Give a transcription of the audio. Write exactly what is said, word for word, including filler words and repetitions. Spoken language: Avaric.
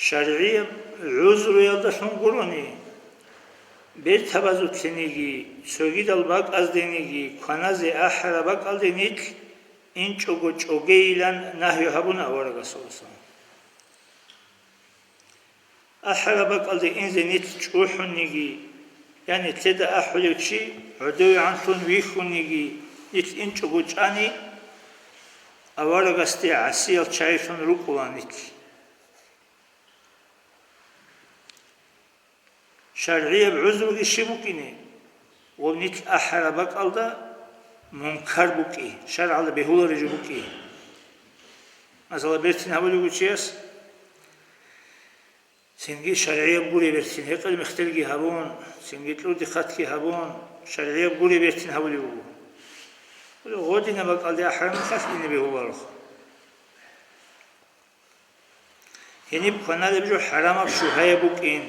ШаргӀияб гӀузруялдалъун гурони, бертабазулъениги, цогидал бакӀаздениги кваназе ахӀараб бакӀалде нилъ инчӀого чӀогейилан нагью гьабуна аварагас, саллаллагьу гӀалайгьи вассалам. АхӀараб бакӀалде инзе нилъ чӀухӀунниги, я нилъеда ахӀулев чи гӀодовегӀанлъун вихьунниги нилъ инчӀого чӀани, аварагасде гӀасиял чагӀилъун рукӀула нилъ. ШаргӀияб гӀузруги щиб букӀине? Ва нилъ ахӀараб бакӀалда мункар букӀи, шаргӀалда бегьулареб жо букӀи. Масала, бертин гьабулев вуго чияс, цинги шаргӀияб гуреб бертин, гьекъел-мехтелги гьабун, цинги кьурдихъатги гьабун, шаргӀияб гуреб бертин гьабулев вуго. Гъодинаб бакӀалде ахӀараб мехалъ ине бегьуларо. Гьениб кваналеб жо хӀарамаб шубгьаяб букӀин,